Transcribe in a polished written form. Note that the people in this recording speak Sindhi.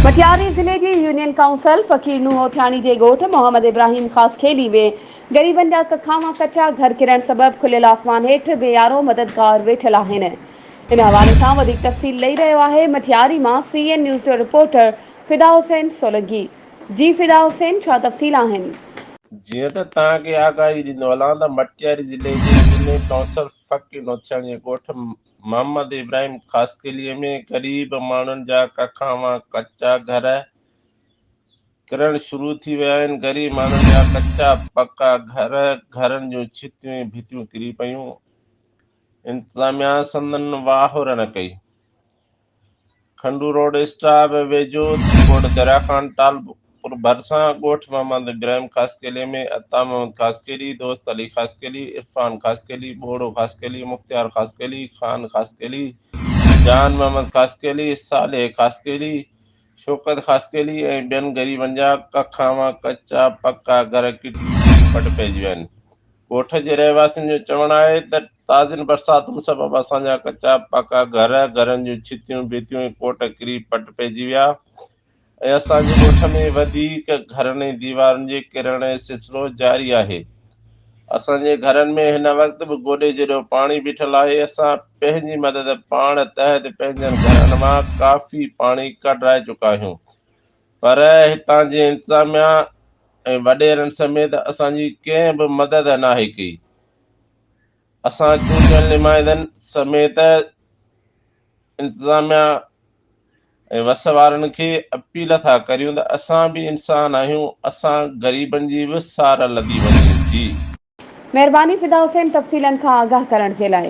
مٽياري ضلعي جي يونين ڪائونسل فقير نوح اوٿياڻي جي ڳوٺ محمد ابراهيم خاصخيلي ۾ غريبن جا ڪکاوان ڪچا گهر ڪرڻ سبب کليل آسمان هيٺ بي يارو مددگار ويٺل آهن. ان حوالي سان وڌيڪ تفصيل ڏئي رهيو آهي مٽياري مان سي اين نيوز جو رپورٽر فدا حسين سولنگي. جي فدا حسين ڇا تفصيل آهن؟ جيئن ته توهان کي آگاهي ڏيندو هلان ته مٽياري ضلعي جي يونين ڪائونسل فقير نوٿياڻي جي ڳوٺ محمد ابراهيم خاصخيلي ۾ غريب ماڻهن جا ڪکاوان ڪچا گهر ڪرڻ شروع ٿي ويا آهن، غريب ماڻهن جا ڪچا پڪا گهر، گهرن جون ڇتيون ۽ ڀتيون ڪري پيون، انتظاميا سندن واهر نه ڪئي. کنڊو روڊ اسٽاپ ويجهو ڳوٺ دريا خان ٽالپر ڀرسان ڳوٺ محمد ابراهيم خاصخيلي ۾ عطا محمد خاصخيلي، دوست علي خاصخيلي، عرفان خاصخيلي، ٻوڙو خاصخيلي، مختيار خاصخيلي، خان خاصخيلي، جان محمد خاصخيلي، صالح خاصخيلي، شوڪت خاصخيلي ۽ ٻين غريبن جا ڪکاوان ڪچا پڪا گهر ڪري پٽ پئجي ويا آهن. ڳوٺ جي رهواسين جو چوڻ آهي ته تازين برساتن سبب اسان جا ڪچا پڪا گهر، گهرن جون ڇتيون، ڀتيون ۽ ڪوٽ ڪري پٽ پئجي ويا ۽ اسان جي ڳوٺ ۾ وڌيڪ گهرن ۽ ديوارن جي ڪرڻ جو سلسلو جاري آهي. اسان جي گهرن ۾ هن وقت به گوڏي جيڏو پاڻي بيٺل آهي، اسان پنهنجي مدد پاڻ تحت پنهنجن گهرن مان ڪافي پاڻي ڪڍرائي چڪا آهيون پر هتان جي انتظاميا ۽ وڏيرن سميت اسان جي ڪنهن به مدد ناهي ڪئي. اسان چونڊيل نمائندن سميت انتظاميا ۽ وس وارن کي اپيل ٿا ڪريون ته اسان به انسان آهيون اسان غريبن جي به سار لڌي وڃي ٿي. مهرباني فدا حسين تفصيلن کان آگاهه ڪرڻ جي لاء.